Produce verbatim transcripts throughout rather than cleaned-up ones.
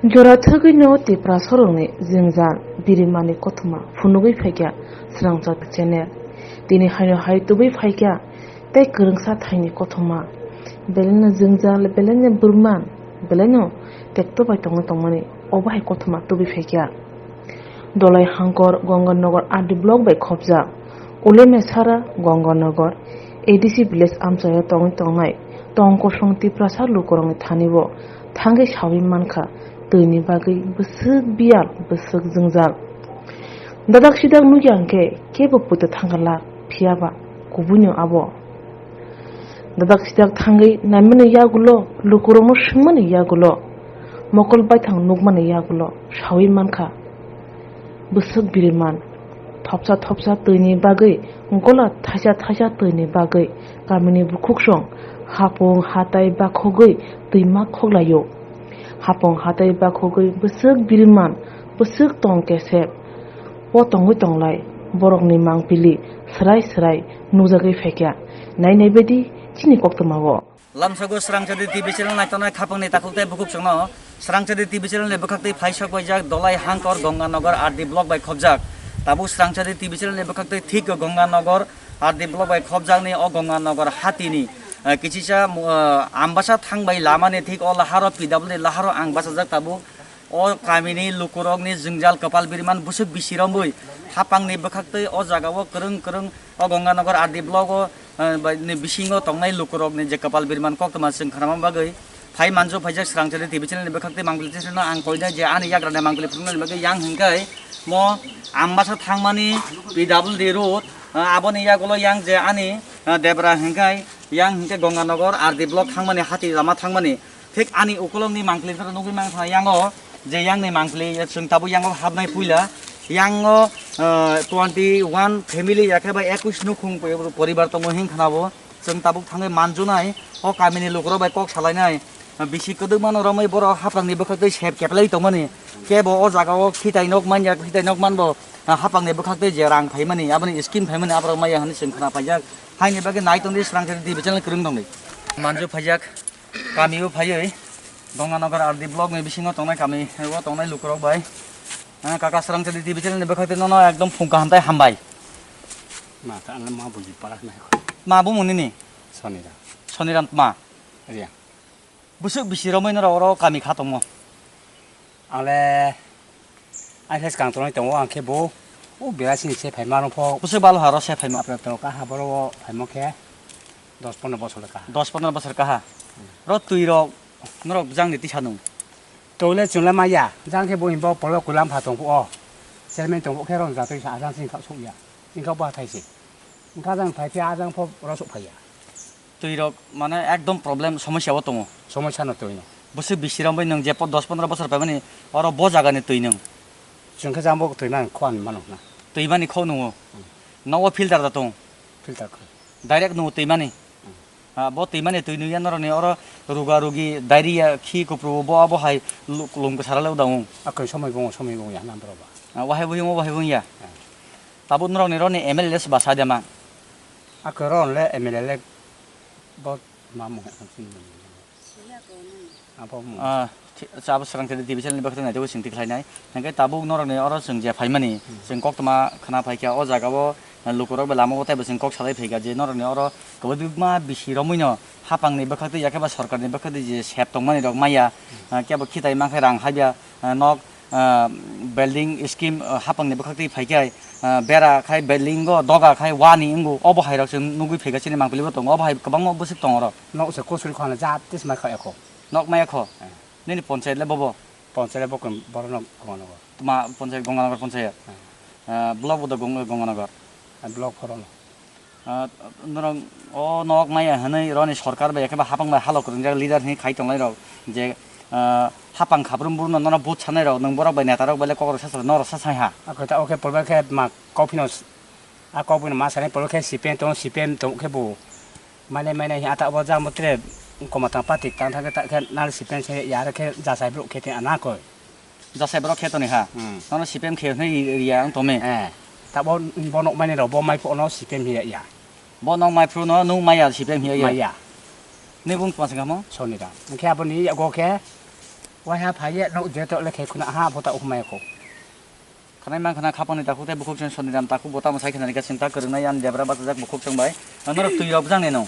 Jora thwgwino Tiprasarokni jwngjal birimani kothoma phunugwi phaikha Swrangchati channel. Tini haino hai tubui phaikha tei kwrwngsa thaini kothoma. Belaino jwngjal, belaino bwrwman, belaino tekto bai tongwi tongmani obo hai kothoma tubui phaikha. Dolai Hangkor, Gonganagar R D block bai khopjak Ulemesara, Gonganagar A D C village amchaio tongwi tongnai tong kosong Tiprasa lukurokni thani bo thangwi sawi mankha twini bagwi bwswk biyal, bwswk jwngjal. Dadak sidak nukya hwnkhe kebo poito thangkha lak, phiyaba kubuino abo. Dadak sidak thangwi naimani yagulo, lukurokno swngmani yagulo, mokol baithang nukmani yagulo sawi mankha bwswk biriman. Thopsa thopsa twini bagwi, gola thaisa thaisa twini bagwi kamini bukhuksong hapung hatai bakhogwi twima khoklaio. Hapung hatai bakhogwi bwswk biriman, bwswk tong kesep. O tongwi tonglai, borokni mangpili swrai swrai nukjagwi phaikha. Nai nai baidi chini koktwmao. Lamsogo Swrangchati T V channel naitongnai khapangni takhuk tei bukhuksongno Swrangchati T V channel ni bwkhaktwi phaisok paijak Dolai Hangkor Gonganagar R D block bai khopjak. Tabuk Swrangchati T V channel ni bwkhaktwi thik Gonganagar R D block bai khopjakni o Gonganagar hatini, eh, kichisa, eh, Ambasa thangbai lamani thik o laharo P W D laharo ang bachajak tabuk. O kamini lukurokni jwngjal kwpal biriman bwswk bisi romwi hapangni bwkhaktwi o jagao kwrwng kwrwng o Gonganagar R D block o, eh, bai ni bisingo tongnai lukurokni je kwpal biriman koktwma chwng khnama bagwi phai manju phaijak Swrangchati T V channel ni bwkhaktwi mangpili channel no ang koinai je ani yagrani mangpili phunuknani bagwi yang hwnkhe mo Ambasa thangmani P W D road, eh, aboni yagulo yang je ani, eh, Debra hwnkhe yang hwnkhe Gonganagar R D block thangmani hati lama thangmani. Thik ani ukulokni mangpili phano nugwi mankha yango, je yangni mangpili chwng tabuk yango habnai puila. Yango, ah, twenty one family yakhe bai ekwis nukhung poribar tongo hinkha nabo. Chwng tabuk thangwi manjunai, o kamini lukurok bai kok salainai. Bisi kwdwkmano romwi borok haprangni bwkhaktwi sep keplai tongmani. Kebo o jagao khitai nok manya, khitai nok manbo, ah, haprangni bwkhaktwi je rang phaimani, aboni scheme phaimani aborok maya hwnwi chwng khna paijak. Haini bagwi nai tongdi Swrangchati T V channel kwrwng tongdi. Manju phaijak. Kami o phaiwi Gonganagar R D block ni bisingo tongnai kami o tongnai lukurok bai. Ah, kaka Swrangchati T V channel ni bwkhak twi nono ekdom phung kaham tai hambai. Ma ta ang ma buji para nai. Ma bumung nini? Soniram. Soniram ma. Riya. Bwswk bisi romwi norok oro kami kha tongmo? Ang le, ai khe swkang tongnai tongo, ang khe bo, o bera sini se phaima rok pho. Bwswk balo ha ro se phaima? Apre to kaha boro o phaima khe dos pondro bosor le kaha. Dos pondro bosor kaha. Ro twi rok, norok jang ni tisa nung? Twi le chwng le maya, jang khe bo himba polok kwlam pha tong pho o. Chairman tong pho khe ron jatwi sa ajang sini kha suk ya. Sini kha bo hathai se. Wngkha jang phai khe ajang pho ro suk phai ya. Twi rok mane ekdom problem, somosya o tongo. Somosya no twi no. Bwswk bisi romwi nwng je po-, dos pondro bosor paimani oro bo jaga ni twi nwng. Chwng khe jang bo twi man kho ani mano na. Twi mani kho nwngo. Hmm. Nogo filter da tong. Filter kho. Direct nwngo twi mani. Hmm. Ah, bo twi mani twi nungya norok ni oro ruga rugi diarrhea khi kupru bo abo hai lu-, lung kwchara le udang. Akhe somoi bo somoi bo ya na bro ba. Ah, wahai bo yung wahai bo ya. Hmm. Tabuk norok ni roni M L A le se basa de ma. Akhe ron le M L A le bo ma mo. Abo mo. Ah, thi-, cha bo Swrangchati T V channel ni bagwi naitugwi chwng tikhlainai. Hwnkhe tabuk norokni oro chwng je phaimani, hmm, chwng koktwma khna phaikha o jagao, ah, lukurok bai lamao teibo chwng kok salai phaikha je norokni oro kwbangma bisi romwino hapangni bwkhaktwi yakhe ba sorkarni bwkhaktwi je sep tongmani rok maya, hmm, ah, kebo khitai mankhe rang habya, ah, nok, ah, building scheme, ah, hapangni bwkhaktwi phaikhe, ah, bera khai building o doga khai wani wngo, obo hai rok chwng nugwi phaikha chini mangpili bo tongo, obo hai kwbangma bwswk tongo oro. Nok se kosuri khana jat tis mai kha ekho. Nok maya kho? Eh. Nini ponchayat le bobo? Ponchayat le bo khe borok no Gonganagar. Tma ponchayat, Gonganagar ponchayat? Eh. Ah, block bo do Gong-, Gonganagar? Ah, block phoro no. Ah, norok o nok maya hwnwi roni sorkar bai, ekhe ba hapang bai halok kwrwngjak leader hwnwi khai tonglai rok je, ah, hapang khabrumbo no norok vote sanai rok, nwng borok bai neta rok bai le kok rok sa sa norok sa sai ha. Ako ta o khe polbai khe ma kok phino s-, a kok phino ma sanai polbai khe C P M tongo, C P M tong khe bo. Mane, mane, ata bo jang bo tre komatang patik tang thang khe, ta khe nal C P M se ya, are khe jasai bro khe te ana koi. Jasai bro khe toni ha. Hmm. Nono C P M khe hwnwi ri-, riya wng tome. Eh. Ta bo, bo nok mani rok bo mai pho no C P M hiya ya. Bo nok mai phru no nung maya C P M hiya ya. Maya. Ni bung tma singamo? Soniram. Hwnkhe aboni yago khe Waiha phaiya no je to lekhe khuna ha bota uhmai ko. Khanai man khana khapangni takhuk tei bukhuk chwng Soniram takhuk bota mwsai khna rikha chwng ta kwrwngnai ani debra bachajak bukhuk chwng bai. Norok twi rok jang neno.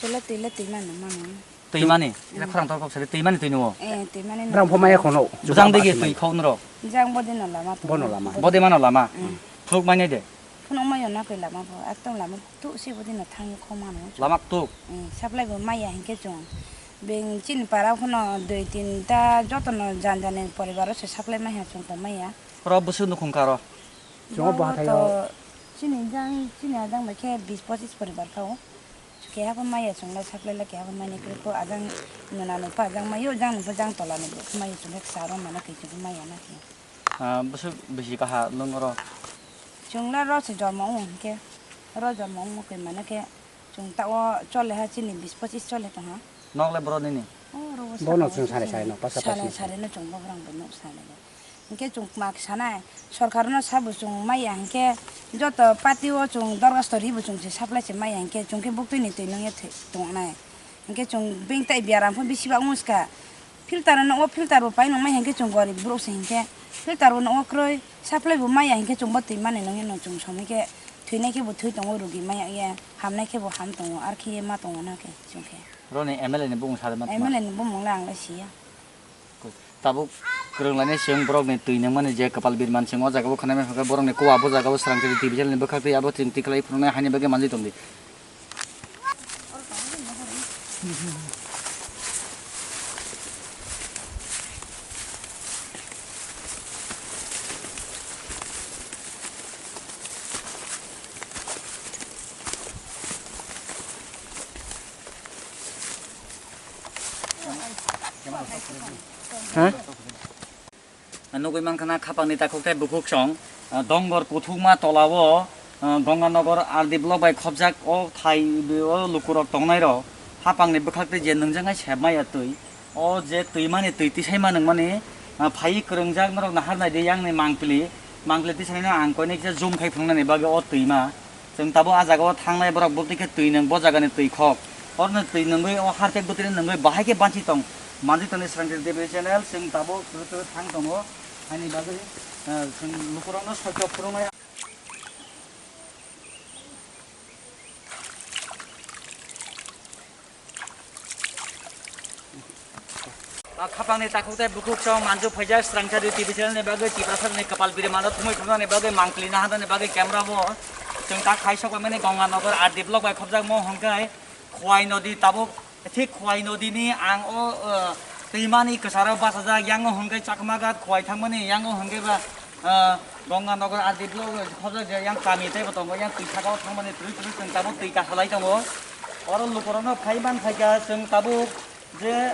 Chwla twi le twi mano mano. Twi mani? Ila khorang tor kok sari twi mani twi nuo. Eh, twi mani. Brang pho maya khono. Bwjang degi twi khok noro. Jang bodi no lama to. Bono lama. Bodi mano lama. Thuk manya de. Phunuk mayo na koi lama pho. Aktong lama tu se bodi no thang kho mano. Lama tu. Eh, supply bo maya hinkhe chwng. Beng chini para khono dui tin ta joto no jan jan ni poribar se supply maya chwng to maya. Ro busu nukhung karo. Chwng bo hathai to chini jang chini ajang bai khe bis pochis poribar khao. Keha pho maya chwng lai supply lai keha pho mani kwrwi kho ajang nuna nukha ajang mayo jang nukha jang tola nukha maya chwng khe kwsa ro mano khe chwng maya na khe. Ah, bwswk bisi kaha nwng oro? Chwng le ro se jormo wng khe ro jormo wng khe mano khe chwng ta o chole ha chini bis pochis chole tong ha. Nok le boro nini? O ro bo bono saka chwng o sare sare no pasa sare pasi. Sare no chwng bo rang bo nuk sare. Hinkhe chwng kma khe sanai, sorkar no sabo chwng maya hinkhe joto party o chwng dorgasto ribo chwng se supply se maya hinkhe chwng khe buktui ni twi nungya thwi tongnai. Hinkhe chwng beng tai biaram pho bisi ba wngska. Filter no o filter bo pai nangmai hinkhe chwng gorib borok se hinkhe filter bo no o kwrwi supply bo maya hinkhe chwng bo twi mani nungya no chwng somoi khe thwinai khe bo thwi tongo rugi maya ye hamnai khe bo ham tongo ar khe ye ma tongo na khe chwng khe. Roni M L A ni bumung sade ma tongma? M L A ni bumung le ang le siya. Tabuk kwrwng lainai chwng borokni twi nangmani je kwpal birman chwng o jaga o khwnai mankha borokni kok abo jaga o swrang twi twi bijalni bwkhak twi abo chwng twi kwlai phunuknai haini bagwi manjwi tongdi. Ha? Nugwi mankha na khapangni takhuk tei bukhuk chwng, ah, Dongor kuthukma tola o, ah, Ganganagar R D block bai khopjak o thai o lukurok tongnai rok hapangni bwkhak tei je nungjaknai sebmaya twi. O je twimani twi tisaima nungmani, ah, phaiwi kwrwngjak norok nahar naidi yang ni mangpili, mangpili tisaino ang koinai kisa zoom khai phunuknani bagwi o twima. Chwng tabuk ah jaga o thangnai borok bwtwi khe twi nwng bo jaga ni twi khok. Oro no twi nwngwi o harpek bwtwi ni nwngwi bahai khe banchi tong. Manjwi tongni Srangti Devi channel chwng tabuk kwrwi kwrwi thang tongo. Haini bagwi, ah, chwng lukurok no sokyo phurungnai. Ah, khapangni takhuk tei bukhuk chwng manjak phaijak Srangchari T V channel ni bagwi Tiprasa ni kwpal birimano thumwi phunuknani bagwi mangpili naharnani bagwi camera bo chwng tak khai sok mani Ganganagar R D block bai khopjak mo hwnkhe Khowai nodi tabuk thik Khowai nodi ni ang o, eh, twimani kwcharo bachajak yang o hwnkhe Chakmaghat Khowai thangmani yang o hwnkhe ba Ah, Ganganagar R D block khobjak je yang kami tei bo tongo, yang twi saka o thangmani twi twi chwng tabuk twi kasalai tongo. Oro lukurokno phai man phaikha chwng tabuk je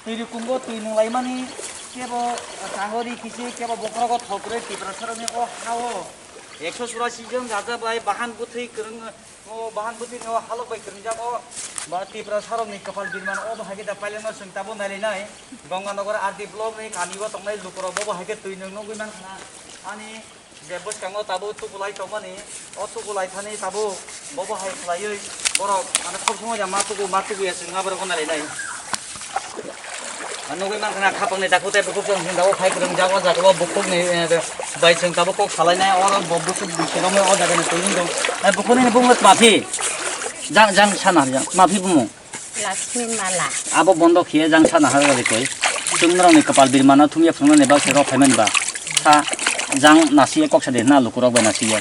twi rukungo twi nunglaimani kebo kahori kisi kebo bokhorogo thok kwrwi Tiprasarokni o ha-o ekso churasi jon raja bai bahan bwthwi kwrwng O bahan bwtwi no halok bai kwrwngjak o ba Tiprasarokni kwpal birman o bahai khe da pailengno chwng tabuk nailainai. Ganganagar R D block ni kami o tongnai lukurok bo bahai khe twi nwng nugwi mankha ani je bwskango tabuk tukulai tongmani o tukulai thani tabuk bo bahai khlaiwi borok ano khop somoi da ma tuku ma tukuya chwng aborok nailainai. Nugwi mankha na khapangni dakhuk tei bukhuk chwng hwnda o phai kwrwng jago jaga o bukhukni, eh, bai chwng tabuk kok salainai oro bo bukhuk bisingo o jaga ni twi wng tong. Eh, bukhukni bumung tma phi? Jang, jang sana jang. Tma phi bumung? Lakshmi Mala. Abo bondo khiye jang sana har gari koi. Chwng norokni kwpal birmano thumya phunuknani bagwi rok phaimani ba. Sa jang nasiye kok sa de na lukurok bai nasiye.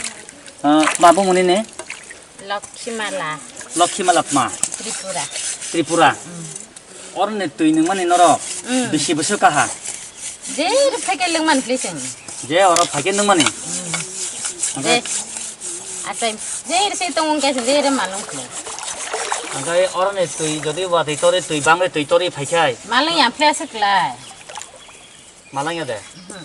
Eh, tma bumungni ne? Lokhi Mala. Lokhi Mala tma? Tripura. Tripura. Mm. Oroni twi nungmani norok. Mm. Bisi bwswk kaha? Je oro phaikhe lwngmani plising. Je oro phaikhe nungmani? Mm. Hwnkhe? Je. Achai. Je oro se tong wngkhe je oro malung khle. Hwnkhe oroni twi jodi watwi tori twi bangwi twi tori phaikhai? Malung yang phle aswk lai. Malangya de? Mhm.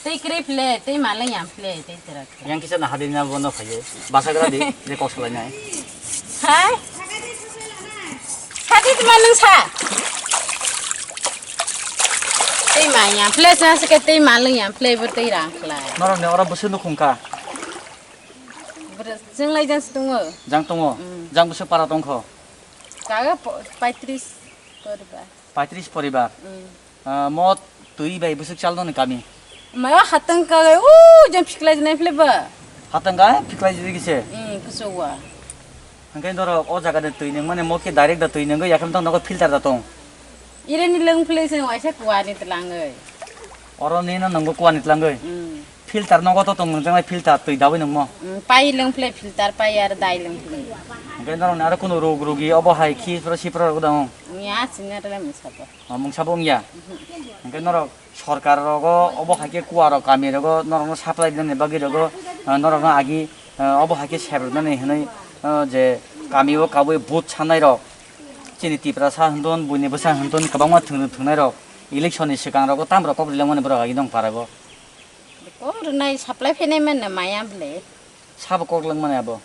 Tei kwrwi phle, tei malangya phle, tei tera khe. Yang kisa na hadi na bono phaiye. Basa gra di, je kok salai nai. Hai? Hadi tma nung sa? Tei maya phle sa se ke tei malangya phle bo tei rang khlai. Norok ne ora busu nukhung kha. Bwrwi jeng lai jang se tongo. Jang tongo? Mm. Jang busu para tongkho? Kaga po-, paitris poribar. Paitris poribar? Mm. Ah, mo twi bai bwswk chal noni kami. Maya hatang ka, o jang phiklai nai phle ba. Hatang ka phiklai jodi kise. Hmm, kuso wa. Hangkai norok o jaga de twi nang mane mo ke direct da twi nang ya kham tang nogo filter da tong. Ire ni leng phle se waisa kuwa ni tlangai. Oro ni no nang kuwa ni tlangai. Hmm. Filter nogo to tong nang filter twi dawi nang mo. Hmm, pai leng phle filter pai ar dai leng phle. Hangkai norok ni aro kuno rog rogi obo hai khi pro si pro rog da hong. Nya sinya tele misa ba. O mungsa bo wngya. Hwnkhe norok sorkar rogo obo hai khe kuwa rok kami rogo norokno supply dinani bagwi rogo, ah, norokno agi, ah, obo hai khe sep rwnani hwnwi, ah, je kami o kabui vote sanai rok chini Tiprasa hwndon buini bwsa hwndon kwbangma thwng thwngnai rok election ni swkang rogo tam rok kok rilangmani borok agi dong para go. Kok rwnai supply phenai manna maya bwle. Sabo kok langmani abo.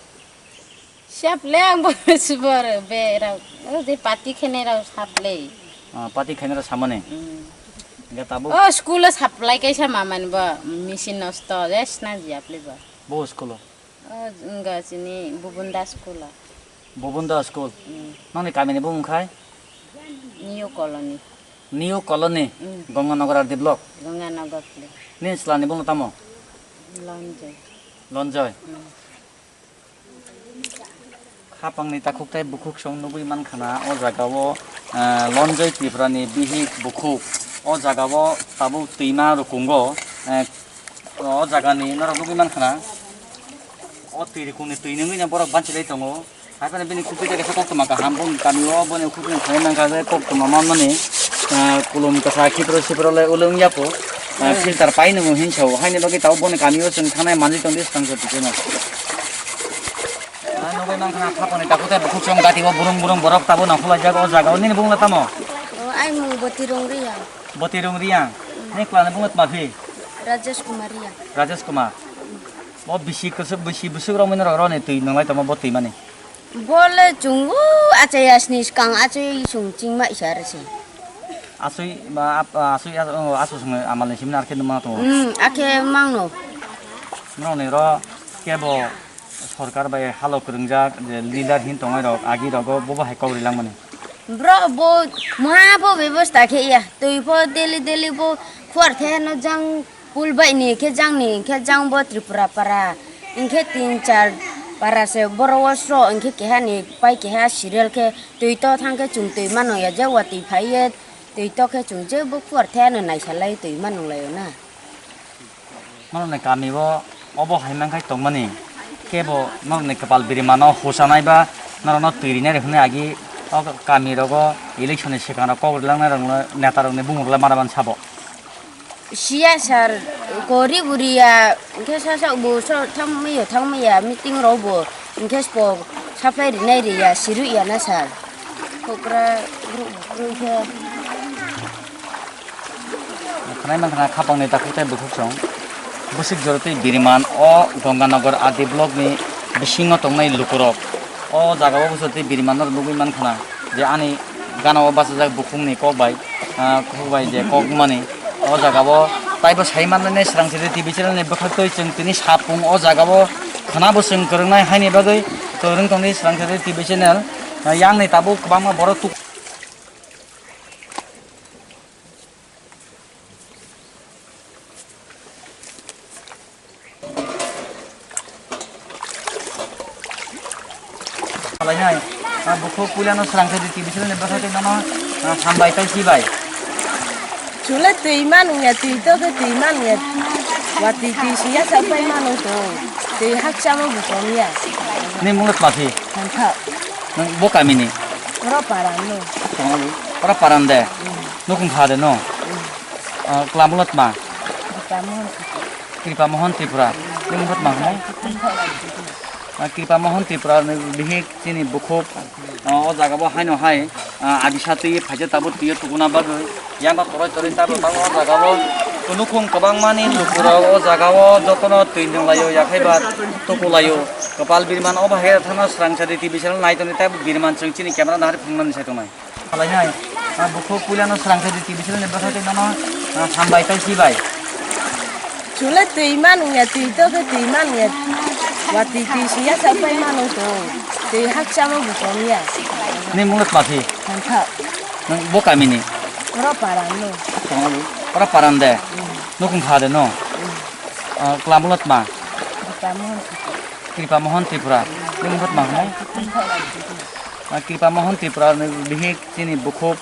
Siap le ang bo subor be rau. O de party khene rau sap le. Ah, party khene rau samani. Hmm. Ga tabo. O school o supply kaisa mamani bo machine nosto jes na jiap le bo. Bo school o. O nga sini Bubunda school o. Bubunda school. Hmm. Nangni kamini bumung khai? New Colony. New Colony. Hmm. Ganganagar R D block. Ganganagar le. Ni slani bumung tamo? Lonjoy. Lonjoy. Hmm. Khapangni takhuk tei bukhuk song nugwi mankha na o jaga o, ah, Lonjoy Tripura ni bihik bukhuk o jaga o tabuk twima rukungo, eh, o jaga ni norok nugwi mankha na o twi rukung ni twi nungwi no borok banchilai tongo. Hai phano bini khukui tei kaisa koktwma kaham, boni kami o boni khukui thangwi mankha je koktwma manmani, ah, kulum kwsa khipro sipro le ule wngya pho, ah, hmm, filter pai nwngo hinsa o. Haini bagwi tabuk boni kami o chwng thangnai manwi tongdi swkang se twi kheno. Ah, nugwi mankha na khapangni takhuk tei bukhuk song gati o burung burung borok tabuk nangkhuklaijak o jaga o. Nini bumung le tamo? O, ai mung Boti Rongriya. Boti Rongriya. Hmm. Nini kwlani bumung le tma phi? Rajesh Kumar Riya. Rajesh Kumar. Bo bisi kwswk, bisi bwswk romwi norok roni twi nwnglai tongma bo twi mani. Bo le chwng o achai asni swkang achai chwng chingma isa rw se. Asui ba ap-, asui as-, o, asui swngo amal ni simi ar khe numa tongo. Hmm, akhe mangno. Norok ni ro kebo sorkar bai halo kwrwngjak je leader hin tongnai rok agi rogo bobo hai kok rilangmani. Bro bo mha bo bebosta khe ya. Twi pho daily daily bo khuar the no jang. Pul bai ni khe jang ni khe jang bo Tripura para, hingkhe tin char para se boro o sro, hingkhe keha ni pai keha serial khe twi to thang khe chwng twi mano ya je watwi phai ye twi to khe chwng je bo kuar the ano naisalai twi mano lai o na. Norok ni kami o obo hai mankhai tongmani kebo norok ni kwpal birima no husanai ba norok no twi rinai rok hwnwi agi o kami rogo election ni swkang rok kok ri langnai rok no neta rok ni bumung rok le mara mani sabo. Siya sir, kori buriya, hingke sasa bo so thangmaya, thangmaya, meeting rok bo, hingke spo sapai rinai riya, siru ya na sir. Kopra, bro, bro, ke. Khnai man khna khapang ni takhuk tai bukhuk song. Busik joro tei biriman o Ganganagar R D block ni bisingo tongnai lukurok. O jaga o buso tei biriman no nugui man khna je ani gana o bachajak bukhuk ni kok bai. Ah, kok bai je kok mani o jaga o taibo sai manlainai Swrang Chari T V channel ni bwkhaktwi chwng tini sapung o jaga o khwnabo chwng kwrwngnai haini bagwi kwrwng tongdi Swrang Chari T V channel. Ah, yang ni tabuk kwbangma borok tuk. Salainai, ah, bukhuk puilano Swrang Chari T V channel ni bwkhaktwi nono, ah, hambai tei sibai. Chwle twi manung ya, twi to khe twi manung ya. Watwi twi siya sapai manung tong. Twi hakchamo bo tong ya. Ni mungno tma phi? Thanthak. Nwng bo kamini? Oro paran no. Oro paran de? Mm. Nukung kha de no? Mm. Ah, klamungno tma? Tamo. Kripa Mohan Tripura. Bini mungkha tma hwnwi? Ah, Kripa Mohan Tripura ni bihik chini bukhuk, ah, o jaga bo haino hai, ah, abisa twi phaikhe tabuk twiyo tukuna bagwi. Yang ba toroi toroi tabuk tabuk o jaga bo kunukhung kwbangmani lukurok o jaga o jotono twi nunglaio, yakhai ba tukulaio. Kwpal biriman obo hai thangno Swrang Chari T V channel naitoni tabuk biriman chwng chini camera nahar phungnani sai tongnai. Salainai, ah, bukhuk puilano Swrang Chari T V channel ni bwkhaktwi nono, ah, hambai tei sibai. Chwle twi manung ya, twi to khe twi manung ya. Watwi twi siya sapai manung tong. Twi hakchamo bo tong ya. Ni mungno tma phi? Thanthak. Nwng bo kamini? Oro para no. Oro paran de. Nukung kha de no. Ah, Klamulot ma. Kripa Mohan Tripura. Kripa Mohan Tripura. Nukung kha ma hwnai? Ah, Kripa Mohan Tripura ni bihik chini bukhuk.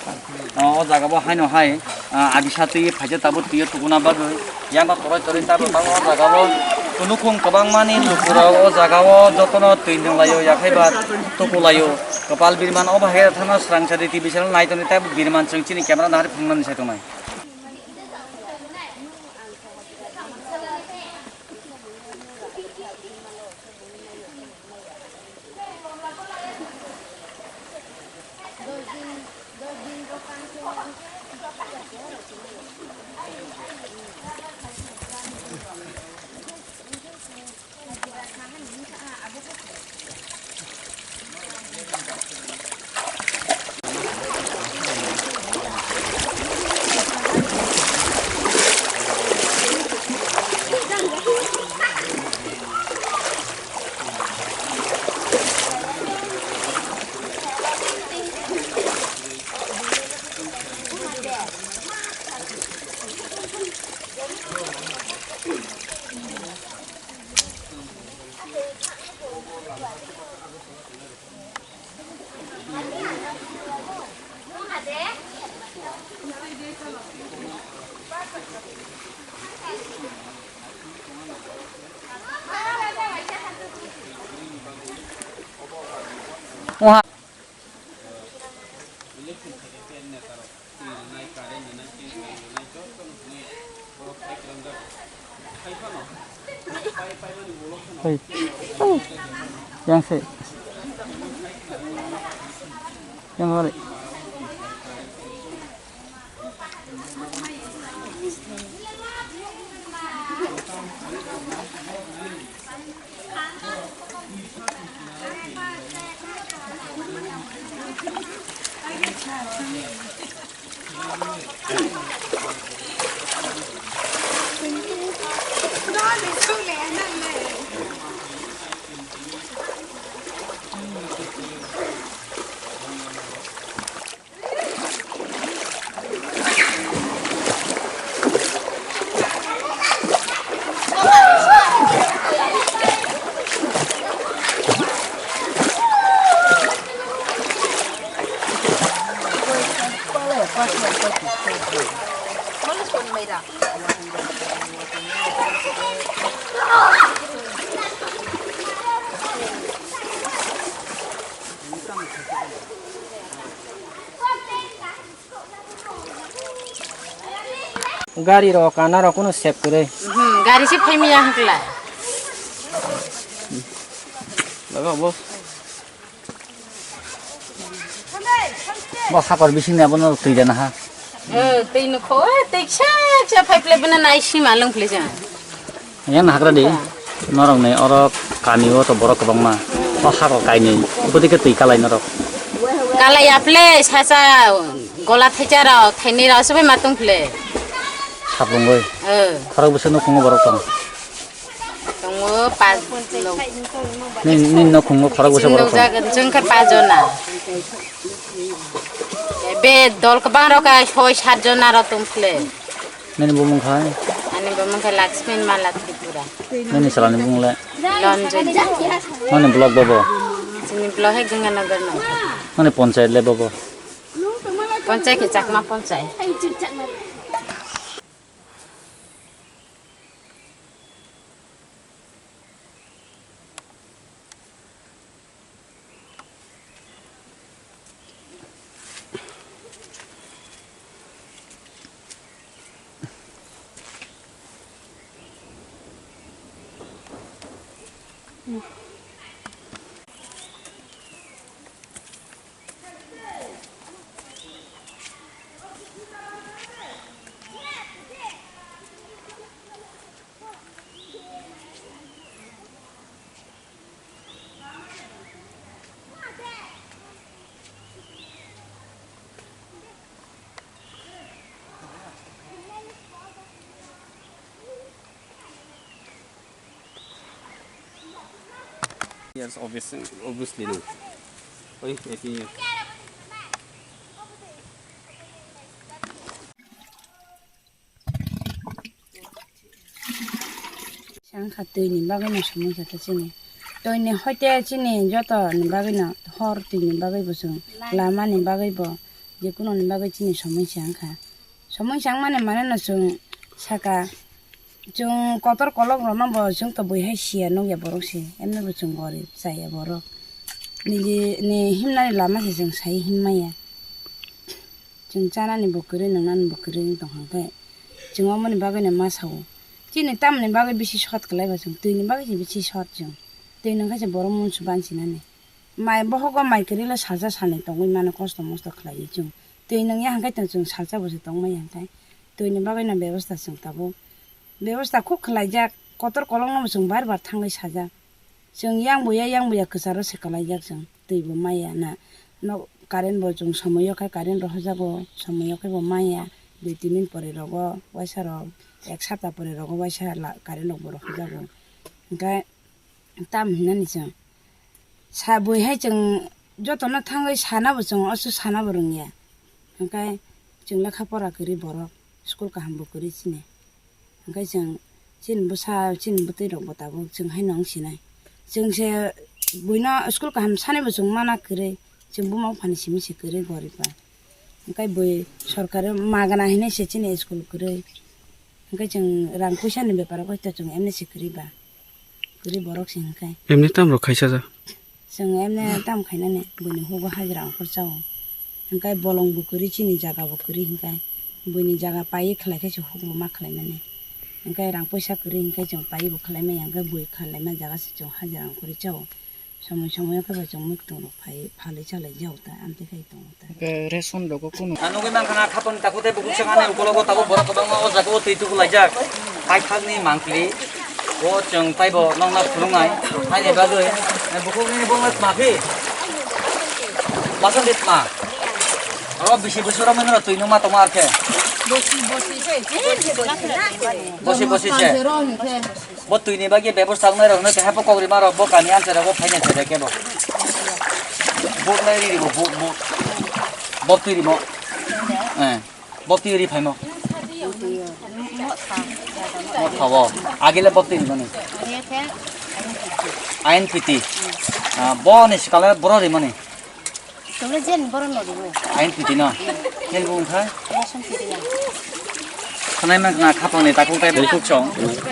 Ah, o jaga bo haino hai, ah, abisa twi phaijak tabuk twi o tukuna bagwi. Yang ba toroi toroi tabuk tabuk o jaga o. Nukhung kwbangmani lukurok o jaga o jotono twi nunglaio, yakhai ba tukulaio. Kwpal birman o bahai thangna swrangsa di T V channel nai tongwi tabuk birman chwng chini camera nahari phunuknani sai tongnai. Hey. Yang se. Yang hari. Gari rok kana rok kuno sep kwrwi. Mhm, gari se phai maya hwnkla. Laga bo. Bo hakor bising ni abono twi rana ha. Eh, twi nukho, eh, twi kisa kisa phai phle bana nai sima lwng phle jang. Yang hagra di. Norok ni oro kami o to borok kwbangma. O hakor kainwi. Bwtwi khe twi kalai norok. Kalai ya phle sacha gola thecha rok thaini rok se bai ma tong phle. Saplungwi. Eh. Khorok bwswk nukhungo borok tong. Tongo pas lok. Nini, nini nukhungo khorok bwswk borok tong. Nukjak, jwng khe pas jona. Be dol kwbang rok ai soi sat jona rok tong phle. Nini bumung khai? Ani bumung khai Laxmi Mala Tripura. Nini salani bumung le? Lonjoi. Nini block bobo? Chini block hai Ganganagar no. Nini panchayat le bobo? Panchayat ke Chakma panchayat. Years, obviously, obviously, no. Oi, eighteen years. Wngkha twi ni bagwi no somoi sa ta chini. Twi ni hoite chini joto ni bagwi no hor twi ni bagwi bo chwng lama ni bagwi bo je kuno ni bagwi chini somoi sa wngkha. Somoi sa wngmani mane no chwng saka chwng kotor kolok rok no bo chwng to bui hai sia nukya borok se emne bo chwng gorib chaya borok niji ni himnani lama se chwng sai him maya. Chwng chanani bo kwrwi, nwngnani bo kwrwi wng tong kha khe, chwng omoni bagwino ma sao. Chini tamoni bagwi bisi sot kwlai ba chwng, twini bagwi se bisi sot chwng. Twi nwng khe se borok munsu bansinani. Mai bohogo mai kwrwilo salsa salnwi tongwi mano, kosto mosto khlaiwi chwng. Twi nwngya hwnkhe chwng salsa bo se tongmaya hwnkhe. Twini bagwino bebosta chwng tabuk. Bebosta khub khlaijak, kotor kolokno bo chwng bar bar thangwi sajak. Chwng yang buya, yang buya kwcharo se kwlaijak chwng. Twi bo maya na. Nok current bo chwng somoio khe current rohorjago, somoio khe bo maya. Dui tin din pore rogo, waisa rok ek sapta pore rogo waisa la-, current rok bo rohorjago. Hwnkhe tam hinani chwng. Sa bui hai chwng jotono thangwi sana bo chwng oso sana bo rwngya. Hwnkhe chwng lekha pora kwrwi borok, school kaham bo kwrwi chini. Hwnkhe chwng chini bwsa, chini bwtwi rok bo tabuk chwng haino wng sinai. Chwng se buino school kaham sanai bo chwng mana kwrwi, chwng buma buphani simi se kwrwi gorib ba. Hwnkhe bui sorkar magana hinwi se chini school kwrwi. Hwnkhe chwng rang puisa ni bepar o khe to chwng emne se kwrwi ba. Kwrwi borok se hwnkhe. Emne tam rok khaisa ja. Chwng emne tam khainani buini hugo hajra ongkhor chao. Hwnkhe bolong bo kwrwi chini jaga bo kwrwi hwnkhe. Buini jaga paiwi khlai khe se huk bo ma khlainani. Hwnkhe rang puisa kwrwi hwnkhe chwng paiwi bo khlai maya hwnkhe bui khlaima jaga se chwng hajra ongkhorwi chao. Somoi somoi o khe bo chwng mwkhwtwng rok phai phalwi chalai jao ta amtwi khai tongo ta. Hwnkhe ration rogo kunu. Ang nugwi mankha na khapang takhuk tei bukhuk chwng ani ukologo tabuk borok kwbangma o jaga o twi tubu laijak. Paithakni mangpili o chwng taibo nokna phunuknai. Haini bagwi bukhukni bongni tma phi. Basan de tma. Oro bisi bwswk romwi no twi nungma tongo arkhe. Bosi bosi se. Bosi bosi se. Bo twi ni bagwi bebosta wngnai rok no keha bo kok rima rok bo kami amchai rok bo phainai thai kebo. Bo nai ri bo bo bo. Bo twi rimo. Eh. Bo twi ri phaimo. Mo thawo. Agile bo twi rimo ni. Ain piti. Ah, bo ni skala boro rimo ni. Tole jen boro no ribo. Ain piti no. Jen bo wngkha. Ration piti ya. Khwnai mankha khapang ni takhuk tei bukhuk chwng.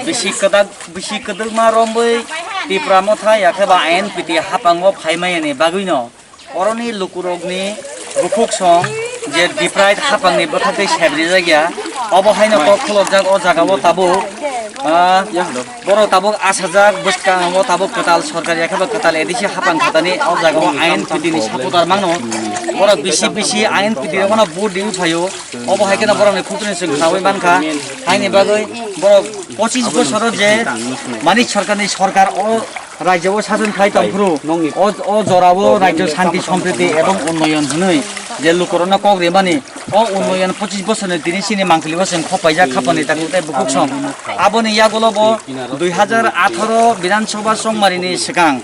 Bisi kwdak, bisi kwdwkma romwi Tipra Motha yakhe ba ain piti hapang o phaimaya ni bagwi no. Oroni lukurok ni bukhuk chwng je deprived hapang ni bwkhak tei sebri jakya. Obo haino kok khulokjak o jaga o tabuk. Ah, Borok tabuk asajak bwskango tabuk kwtal sorkar yakhe ba kwtal A D C hapang khatani o jaga o ain piti ni supporter mano. Borok bisi bisi ain piti rok no vote riwi phaio. Obo hai kheno borok ni khukni chwng khnaui mankha. Haini bagwi borok pochis bosoro je mani sorkar ni sorkar o rajyo o sason khai tongphuru. O, o jora o rajyo shanti sompriti ebong unnoyon hwnwi je lukurok no kok rimani. O unnoyon pochis bosorni tini chini mangpili o chwng khopaijak khapani takhuk tei bukhuk song. Aboni yagulo bo dui hajar atharo Bidhan Sabha chongmarini swkang,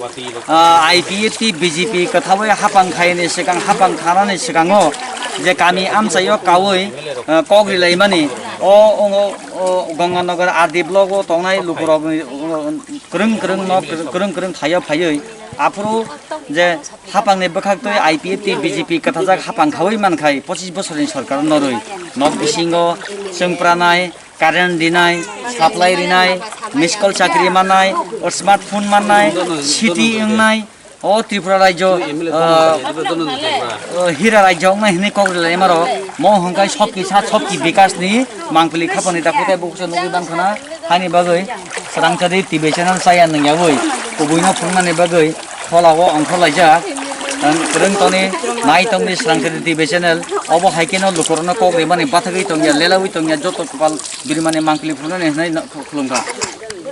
ah, I P F T B J P kwthawi hapang khaini swkang, hapang khanani swkango je kami amchaio kaui, ah, kok rilaimani o, o, o Ganganagar R D block o tongnai lukurokni, o, kwrwng kwrwng nok, kwrwng kwrwng thaio phaiwi aphuru je hapangni bwkhaktwi I P F T B J P kwthajak hapang khaui mankhai pochis bosorni sorkar norwi nok bisingo chwng pranai, current rinai, supply rinai, miss call chakri mannai, smartphone mannai, city wngnai, o Tripura rajyo, ah, ah, hira rajyo wngnai hwnwi kok rilai maro. Mo hwnkhai sokki sa sokki bikasni mangpili khapani takhuk tei bukhuk se nugwi bangkhana. Haini bagwi Srangchari T V channel chaya nungyawi kubuino phunuknani bagwi pholao ongkhorlaijak. Ang kwrwng tongni, nai tongni Srangchari T V channel. Obo hai kheno lukurokno kok rimani bathagwi tongya, lelaui tongya, joto kwpal birimani mangpili phunuknani hwnwi no khulumkha.